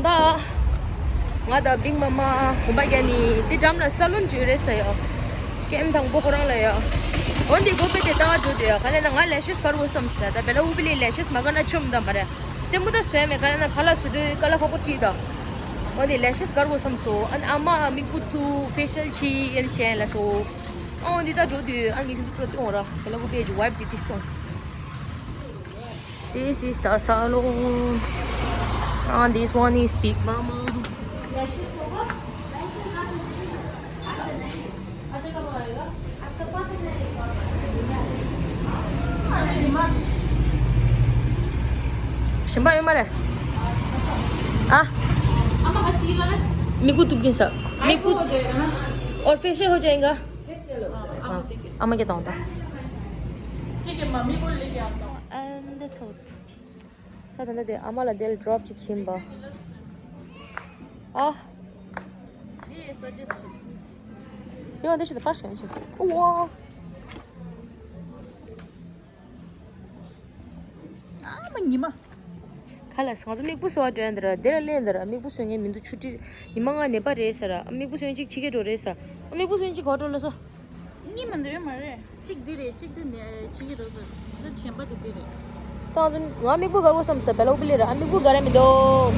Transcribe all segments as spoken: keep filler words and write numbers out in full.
ད་ང་དང་བིང་མ་མ་གོམ་པ་རྒྱག་ནི་འདི་འགྲམ་ལ་ས་ལོན་ཅིག་ཡོད་རེད་ཟེར་ཡ། ཀེམ་དང་པོ་ཁོ་རང་ལ་ཡ། འོ་འདི་སྒོ་ཕྱེ་སྟེ་ལྟ་ག་འགྲོ་དུས་ཡ། ག་ལེ་ན་ང་ལེ་ཤེས་དཀར་པོ་བསམ་ཟེར། ད་བེ་ལ་ཨུ་པི་ལི་ལེ་ཤེས་མ་དཀར་ན་ཆོམ་དང་མ་རེད། སེན་མོ་ད་བཟོས་མེད། ག་ལེ་ན་ཕར་ལ་བཟོ་དུས་ཀ་ལ་ཁོག་པོ་བྲིས་དང་། འོ་འདི་ལེ་ཤེས་དཀར་པོ་བསམ་སོང་། ཨ་ནི་ཨ་མ་མིག་སྤུ་ཏུ་ཕེ་ཤལ་ཆི་ཨེན་ཆེན་ལ་སོ། ཨོ་འདི་ད་འགྲོ་དུས་ཨ་ངས་ཁྱོད་ཚོ་པྲོ་སྟོན་འོང་ར། བེ་ལ་ཨུ་པི་ལི་ཝའིབ་འདི་ཏིས་སྟོན། This is the salon. And this one is Big Mama. གཞན་པ་ཡོད་མ་རེད། ཨ། མིག་སྤུ་གཏུབ་ཀྱིན་ས། མིག་སྤུ། और फेशियल हो जाएगा। हाँ, अम्मा के तो होता। ठीक है, मम्मी को लेके आता हूँ। And that's all. ད་ད་ད་དེ་ཨ་མ་ལ་དེ་ལ་ཌོབ་ཅིག་བྱིན་པ། ཨ། ཡང་དེ་ཞིག་ད་པར་ཞིག་ཡང་ཞིག་ཨོ། ཨ་མ་ཉི་མ། ཁ་ལ་ང་ཚོ་མིག་སྤུ་བཟོ་བ་འགྲོ་ཡ་འདི་ར་དེ་ལ་སླེབས་འདི་ར། མིག་སྤུ་བཟོ་མཁན་མི་འདུག་ཆུ་ཊི་ཉི་མ་ལྔ་ནད་པ་རེད་ཟེར་ར། མིག་སྤུ་བཟོ་མཁན་གཅིག་ཕྱི་རྒྱལ་འགྲོ་རེད་ཟེར། མིག་སྤུ་བཟོ་མཁན་གཅིག་ག་འགྲོ་ལ་སོ། གཉིས་མི་འདུག་ཡོད་མ་རེད། གཅིག་འདི་རེད། གཅིག་འདི་ནས་ཕྱི་རྒྱལ་འགྲོ་ཟེར། འདི་གཞན་པ་འདི་འདི་རེད། ད་ང་ཚོ་ང་མིག་སྤུ་དཀར་པོ་བསམ་ཟེར། བེ་ལ་ཨུ་པི་ལི་ར། ཨ་མིག་སྤུ་དཀར་ར་མི་འདུག་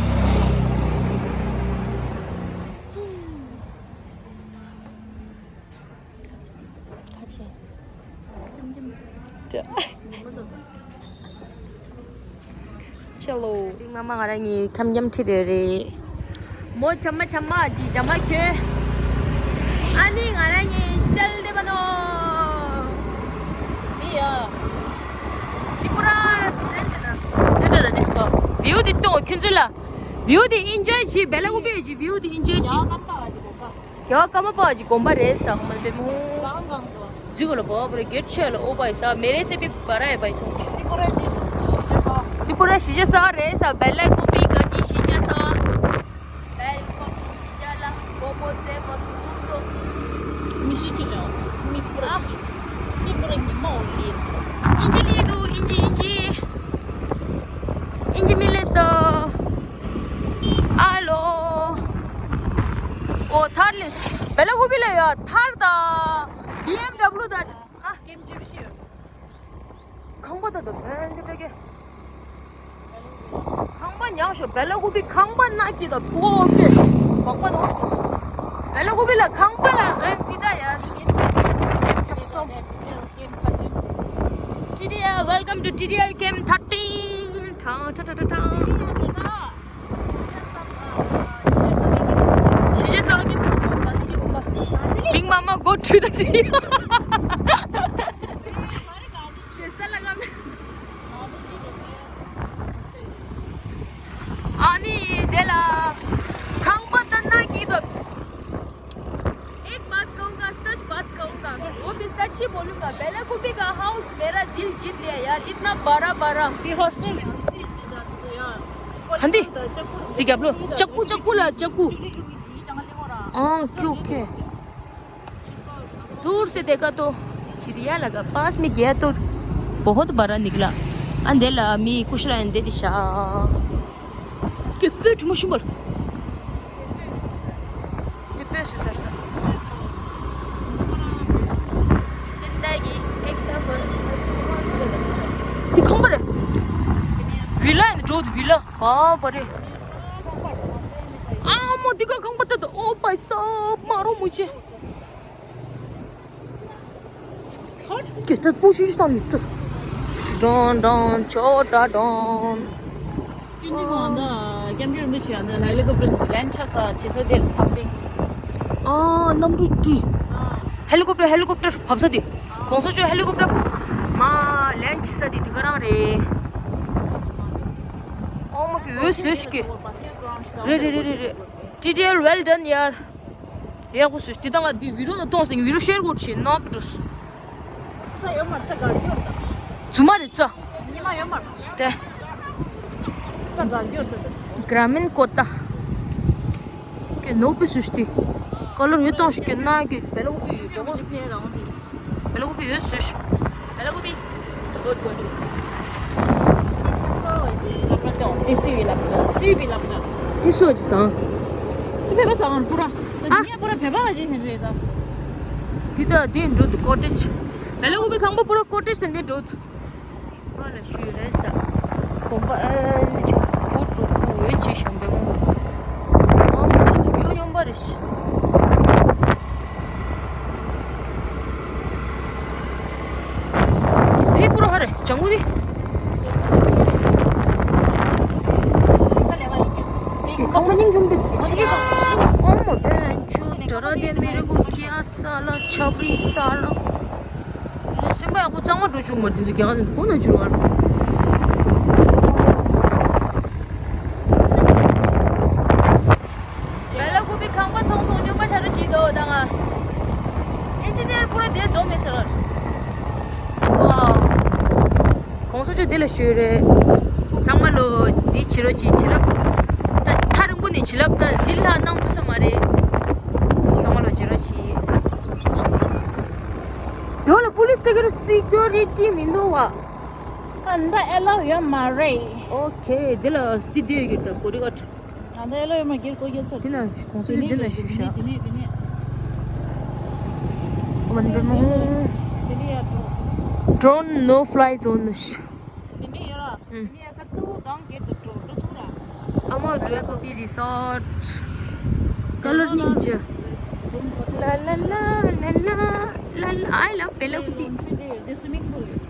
ཆེ་ལོ། མ་མ་ང་རང་གཉིས་འཁྱམ་འཁྱམ་ཁྲིད་དེ་རེད། མོ་ཆ་མ་ཆ་མ་ཅི་ཆ་མ་ཁྱོད། ཨ་ནི་ང་རང་གཉིས་ཅལ་དེ་བ་ནོ། འདི་ཡ། ཏི་པུ་ར། ཏི་ཏི་ཏི་ཏི་སྐོ། བིའུ་འདི་ཏོ་ཁྱོད་ཚོ་ལ། བིའུ་འདི་ཨིན་ཇོའི་བྱེད། བེ་ལ་ཀུ་པེ་བྱེད། བིའུ་འདི་ཨིན་ཇོའི་བྱེད། རྒྱ་ཀ་མ་པ་ཅི་གོམ་པ་རེད་ཟ་ཁོ་མ་པེ་མོ། རྫི་གོ་ལ་བ་བ་རེ་གེར་ཆེ་ལ་ཨོ་བའི་ས་མེ་རེ་སེ་པི་བ་ར་ཡ་བའི་ཐོ། ཏི་པུ་ར་ཞི་ཅེ་ས་རེད་ས། བེ་ལ་ཀུ་པི་ཀ་ཅི་ཞི་ཅེ་ས། བེལ་ཀོམ་ཞི་ཅེ་ལ་བོ་བོ་ཙེ་མོ་ཐུ་སོ། མི་ཤི་ཅི་ལ་མི་པུ་ར་ཤི། མི་པུ་ར་ཉི་མ་འོ་ལི། ཨིན་ཇི་ལི་དུ་ཨིན་ཇི་ཨིན་ཇི། ཨིན་ཇི་མི་ལེ་སོ། ཨ་ལོ། ཨོ་ཐར་ལེ། བེ་ལ་ཀུ་པི་ལ་ཡ་ཐར་ད། བི་ཨེམ་ཌབ་ལུ་ད། ཨ། ཀེམ་ཅིབ་ཤི་ཡོད། ཁང་པ་ད་ད་བན་དེ་ཏྲ་ཀེ། ཁང་པ་ཉག་ཤོ་བེ་ལ་ཀུ་པི་ཁང་པ་ན་ཀི་ད་ཐོ་ཀེ། བག་པ་ད་འོ་ཤོ། བེ་ལ་ཀུ་པི་ལ་ཁང་པ་ལ་ཨེ་ཕི་ད་ཡ། ཅོག་སོ། ཊི་ཌི་ཨེལ། Welcome to ཊི་ཌི་ཨེལ་ཀེམ་ཐར་ཊིན། ཐང་ཐ་ཐ་ཐ་ཐང་། ཞི་ཅེ་ས་ཀེམ་ཐར་ཊིན་ག་དེ་ཅི་གོམ་པ། མིང་མ་མ་གོ་ཁྲུ་ད་ཅི། ཡེ་ས་ལ་ང་མེ། ཨ་ནི་དེ་ལ་ཁང་པ་ད་ན་ཀི་ད། एक बात कहूंगा, सच बात कहूंगा, वो भी सच ही बोलूंगा। बेला कुबी का हाउस मेरा दिल जीत लिया यार, इतना बड़ा बड़ा। ये हॉस्टल है। हाँ दी। दी क्या बोलो? चक्कू, चक्कू ला, चक्कू। हाँ, ओके, ओके। दूर से देखा तो चिड़िया लगा, पास में गया तो बहुत बड़ा निकला। अंधेला मी कुछ रहा अंधे दिशा। के पेट मुश्किल। དེ་དཔེ་སྲིད་ས་ས། སྦྱིན་བདག་གི་ཨེག་ས་ཧོལ། དེ་ཁང་པ་རེད། བི་ལ་ཡིན་འགྲོ་དུ་བི་ལ། ཨ་པ་རེད། ཨ་མོ་དེ་ག་ཁང་པ་ད་ད། ཨོ་པའི་ས་མ་རོ་མུ་ཆེ། ཀྱེ་ད་པོ་ཤི་ཤི་སྟངས་མི་ཐུབ། ཌོན་ཌོན་ཆོ་ཊ་ཌོན། ཀྱུ་ནི་མོ་ད་ཀེམ་ཀྱུ་རིན་པོ་ཆེ་ཡང་ད་ཧེ་ལི་ཀོབ་ཊར་ལེན་ཆ་ས་ཆེ་ས་དེར་ཐམ་ཏེ། ཨ་གནམ་གྲུ་དེ། ཧེ་ལི་ཀོབ་ཊར་ཧེ་ལི་ཀོབ་ཊར་བབས་ས་དེ། གོང་ས་མཆོག་ཧེ་ལི་ཀོབ་ཊར་མ་ལེན་ཆེ་ས་དེ་དེ་ག་རང་རེད། ཨོ་མ་ཀྱི་འོད་ཟེར་ཞིག་གི། རེད་རེད་རེད་རེད། ཊི་ཌི་ཨེལ་well done ཡར། ཡག་པོ་བཟོས། དེ་དང་ང་འདི་བི་ཌིའོ་ནང་གཏོང་ཟིན། བི་ཌིའོ་ཤེར་དགོས་ཆེ་ནོ་བི་ཌིའོ། རྩྭ་ཡོད་མ་རྩྭ་ག་རྒྱུ་རེད། རྫུན་མ་རེད་རྩྭ། ཉི་མ་ཡོད་མ་རེད། དེ། རྩྭ་ག་རྒྱུ་རེད། གྲ་མིན་ཀོ་ཏ། ཀྱེ་ནོ་བི་བཟོས་ཏེ། ཀ་ལར་ཡོད་སྟངས་ཤིག་ཀྱེ་ན་ཀྱེ་བེ་ལ་ཀུ་པི་ཡོད་འགྲོ་གོ། བེ་ལ་ཀུ་པི་ཡོད་སུ་ཤི། བེ་ལ་ཀུ་པི། Good, good, good. ཏི་སི་བི་ལབ་ན། སི་བི་ལབ་ན། ཅི་སོ་ཅི་སང་། ཏི་བེ་བ་སང་པུ་ར། ཨ། ཏི་ནི་པུ་ར་བེ་བ་ཅི་ཧེན་རེད་ད། དེ་ད་དེ་འགྲོ་འདུག་ཀོ་ཊེཇ། བེ་ལ་ཀུ་པི་ཁང་པ་པུ་ར་ཀོ་ཊེཇ་དེ་འདི་འགྲོ་འདུག་པ་ལ་ཞུས་རེད་ས། གོམ་པ་ཨེ་འདི་ཆོ་བུ་ཀྲུག་པུ་འོད་ཅི་ཤང་པེ་མོ། ཨ་མོ་ད་དུ་ཡོ་ཉོམ་པ་རེད་ཤི། ཕེ་པུ་ར་ཧ་རེ་ཅང་གུ་དི། ཁོང་མ་སྙིང་ཆུང་དེ་ཆི་གི་ཨོ་མོ་པན་ཆུ་ཏྲ་ར་དེ་མི་རེ་གུ་ཁི་ཨ་ས་ལ་ཆབ་རི་ས་ལ། སེམས་པ་ཡག་པོ་གཙང་མ་འགྲོ་བཅུག་མ་དེ་ཚོ་རྒྱ་གར་ཚོ་བུ་ན་བཅུག་བར། བེ་ལ་ཀུ་པི་ཁང་པ་མཐོང་མཐོང་སྨྱོན་པ་ཆ་རུ་བྱེད་དོ་ད་ང་། ཨིན་ཇི་ནེར་པུ་ར་དེ་འཛོམས་མེད་ཟེར། ཝའོ། གོང་ས་མཆོག་འདི་ལ་ཞུས་རེད། ཚང་མ་ལོ་འདི་བྱེད་རོགས་གྱིས་བྱིན་རླབས། ད་ཐག་རིང་པོ་ནས་བྱིན་རླབས་ད་འདི་ལྷག་གནང་ཐུབ་ས་མ་རེད། ཚང་མ་ལོ་བྱེད་རོགས་གྱིས། དེ་ལ་པུ་ལིས་སེ་ཀུ་རི་ཊི་མི་འདུག་བ། ཨ་ད་ཨེ་ལའོ་ཡོད་མ་རེད། ཨོ་ཁེ། འདི་ལ་སི་ཊི་འདི་ཡོད་ཀྱི་ད་གོ་རི་ཨ་ད་ལྟ་ཨེ་ལོ་ཡོད་མ་སྒེར་གོ་རྒྱལ་ཚར། དེ་ན་གོང་ས་མཆོག་དེ་ན་ཞུ་ཤག་དེ་ནས་དེ་ནས། ཨོ་མ་ནི་པེ་མོ། དེ་ནས་ཡར་འགྲོ། Drone no fly zone ནོ་ཤི། དེ་ནས་ཡར་ལ། ཨུམ། དེ་ནས་ཡར་ཁ་ཏུ་དང་སྒེར་དུ་འགྲོ་འགྲོ་ཆུང་ར། ཨ་མ་འགྲོ་ཀོ་པི་རི་སོར་ཊི། ཀ་ལར་སྙིང་རྗེ། ལ་ལ་ལ་ལ་ལ་ལ་ལ། I love Bella Kupi. དེ་སུ་མིང་པུལ་ཡོད།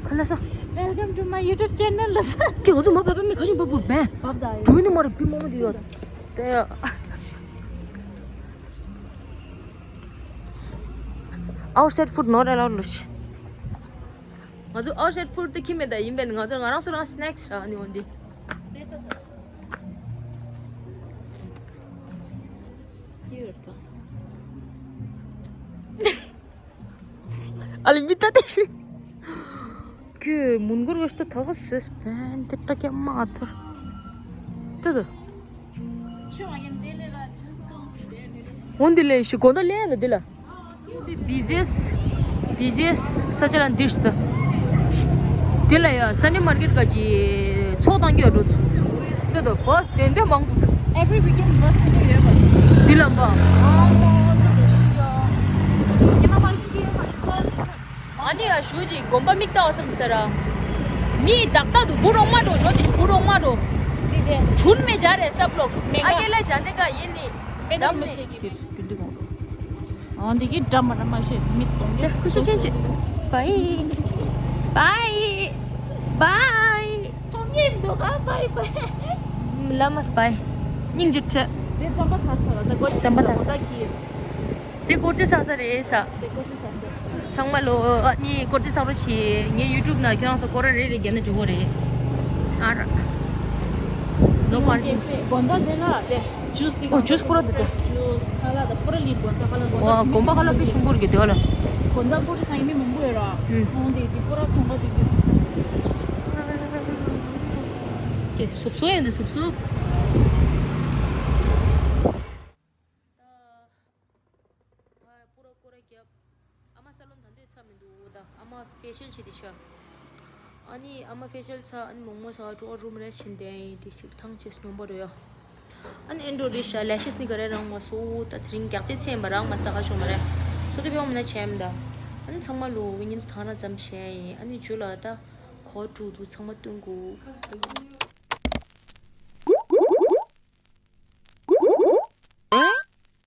ཁ་ལ་ས། Welcome to my YouTube channel ལ་ས། ཀྱེ་ང་ཚོ་མ་བབས་པའི་མི་ཁ་ཤས་བབས་བུ་མེད། བབས་ད་ཡོད། འགྲོ་ནི་མ་རེད་བི་མོ་མོ་དེ་ཡོད། དེ་ཡ། Outside food not allowed ལོ་ཤི། ང་ཚོ་outside food དེ་ཁྱི་མེད་ད་ཡིན་པས་ང་ཚོ་ང་རང་སུ་རང་snacks ར་ནི་འོན་ཏེ། ཀྱེ་ཡོད་ད། ཨ་ལི་མི་ལྟ་དེ་ཤི། ཁྱོད་མུན་སྐོར་ག་ཤི་ད་ད་ག་སོས་པན་དེ་ཏྲ་ཀྱ་མ་ཐར། ཏི་ཏི། འོན་འདི་ལས་ཤི་གོ་ད་ལས་ནི་འདི་ལ། བི་ཇི་ཨེས། བི་ཇི་ཨེས་ས་ཆ་ལ་འདི་ཤི་ད། འདི་ལ་ཡ་སན་ནི་མར་ཀེཊ་ག་ཅི་ཚོགས་བཏང་གི་ཡོད་འགྲོ། ཏི་ཏི་བ་སི་དེ་འདྲ་མང་པོ་འདུག Every weekend bus ནི་ཡོད་པ། འདི་ལ་འབའ། ཨ་མ་ཏི་ཏི་ཤི་ཡ། ཉི་མ་མ་ཤི་གི་ཡོད་པ་ཨིན་སོ། ཨ་ནི་ཡ་ཞུ་ཅིག་དགོན་པ་མིག་ལྟ་བ་སམ་སྟེ་ར། མི་རྟག་རྟག་ཏུ་བུ་རོགས་མ་འགྲོ་འགྲོ་དེ་བུ་རོགས་མ་འགྲོ། འདི་དེ། ཆུན་མེ་ཇ་རེ་སབ་ལོག་མེ་ཨ་ཀེ་ལེ་ཇ་ནེ་ཀ་ཡེ་ནི། མེ་ནམ་མེ་ཆེ་གི་མེ། ཨ་འདི་གི་འདྲ་མ་འདྲ་མ་ཤེས་མི་གཏོང་གི། ཁུ་ཤུ་ཆེན་ཆེ། བའི། བའི། བའི། ཐོང་ཉིན་འདུག་ག་བའི་བའི། ལ་མ་སྤའི། སྙིང་རྗེ་ཆེ། དེ་རྩམ་པ་ཐ་ས་ལ་ད་གོ་ཆེ་རྩམ་པ་ཐ་ས། ད་གི། དེ་སྐོར་ཅི་ས་ས་རེད་ས། དེ་སྐོར་ཅི་ས་ས། ཚང་མ་ལོ་ཨ་ནི་སྐོར་ཅི་ས་རོ་ཆེ་ངའི་ཡུ་ཊུབ་ན་ཁྱེད་རང་ཚོ་སྐོར་ར་རེ་རེ་རྒྱབ་ན་འགྲིག་གོ་རེད། ཨ་ར། ནོ་པར་ཀིང་། དགོན་པ་དེ་ལ་དེ་ཇུས་དེ་ཨོ་ཇུས་སྐོར་ར་དེ་དེ། ཇུས་ཁ་ལ་དེ་སྐོར་ར་ལི་དགོན་པ་ཁ་ལ་དགོན་པ། ཨོ་དགོན་པ་ཁ་ལ་པི་ཤུང་སྐོར་གི་དེ་བ་ལ། དགོན་པ་སྐོར་ཅི་ས་ཡིན་མི་མང་པོ་ཡོད་ར། ཨུམ། ཁོང་དེ་དེ་སྐོར་ར་ཚོང་པ་དེ་དེ། ཀྱེ་སུབ་སུབ་ཡིན་འདུག་སུབ་སུབ། ད་ཕ་པུ་ར་སྐོར་ར་རྒྱབ། ཨ་མ་ས་ལོན་ད་འདོད་ཚ་མི་འདུག་ད་ཨ་མ་ཕེ་ཤལ་བྱེད་དེ་ཤ། ཨ་ནི་ཨ་མ་ཕེ་ཤལ་ཚ་ཨ་ནི་མོག་མོག་ཚ་ཀྲོ་རུམ་རེ་ཕྱིན་དེ་ཡིན་དེ་ཞིག་ཐང་ཆེ་སྙོམས་པ་རོ་ཡ། ཨ་ནི་ཨེན་ཌྲོ་རེ་ཤ་ལེ་ཤེས་ནི་ག་རེ་རང་མ་སོ་ད་དེ་རིང་རྒྱག་ཚེ་ཚེ་མ་རང་མ་སྟ་ག་ཤོ་མ་རེ། སོ་དེ་བེའོ་མི་ན་ཆེམ་ད། ཨ་ནི་ཚང་མ་ལོ་ཉིན་དུ་ཐང་ར་ཙམ་བྱས་ཡིན་ཨ་ནི་ཇུ་ལ་ད་གོ་ཀྲུ་དུ་ཚང་མ་སྟོན་གོ།